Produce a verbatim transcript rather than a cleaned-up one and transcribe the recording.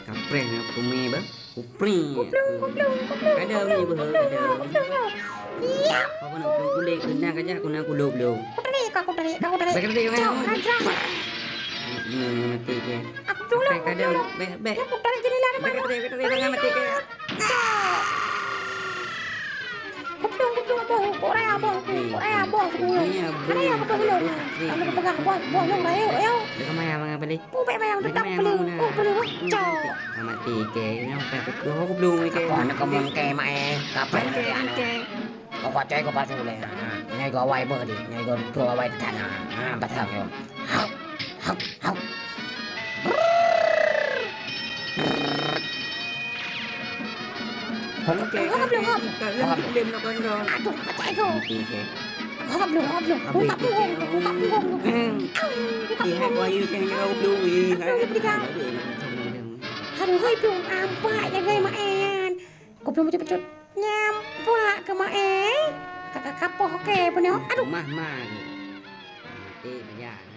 Kapreh nyoe kumé bah. Kupreh. Kuplung, kuplung, kuplung, Kadang kuplung, ni bah, kuplung, kadang. Kuplung. Iya. Kau kena kuplung kulek, kena kajak, kena kulop lom. Kuterik, kau kuterik, kau kuterik. Bek, bek, bek, Cok, bek. Raja. Hmm, mati ke. Aku tolong, Bek, aku kadang, tolong. Bek, bek. Aku tarik jendela. Bek, bek, bek, bek, bek, mati ke. Cok. Kuplung, kuplung, boh, Korea, boh, Korea, boh, Korea. Ini, boh. Korea, boh, boh, boh. Ini, boh. Kamu pegang, boh, boh, boh, ayo, ayo. Bek, kemana, Bang, apa ni? Pubek bayang tetap peuleueng. Oh, peuleueng. Cok. Mati ke. Nyang payah kuplung, kuplung ke. Apa nak kamu ke, Mak, eh? Kapan ke, anu? Kau kuat coy, kau pasti boleh. Ha, nyai gawai apa tadi? Nyai gawai, gawai di tanah. Ha, pasang yo. Hau, hau, hau. Halo, ke, hop, ke, hop. Hop, hop. Aduh, kacau itu. Mati ke. Hop, hop, hop. Habis buka punggung, buka punggung. Hmm. Au, buka punggung. Hai, wahyu, jangan nyerah, belum. Hai. Belum, belum, belum. Aduh, hai, belum. Ampak, jagai, Mak, eh. Kau belum betul-betul. Nyampak ke, Mak, eh? Kakak kapoh, oke, penuh. Aduh. Mah, mah. Mati, payah.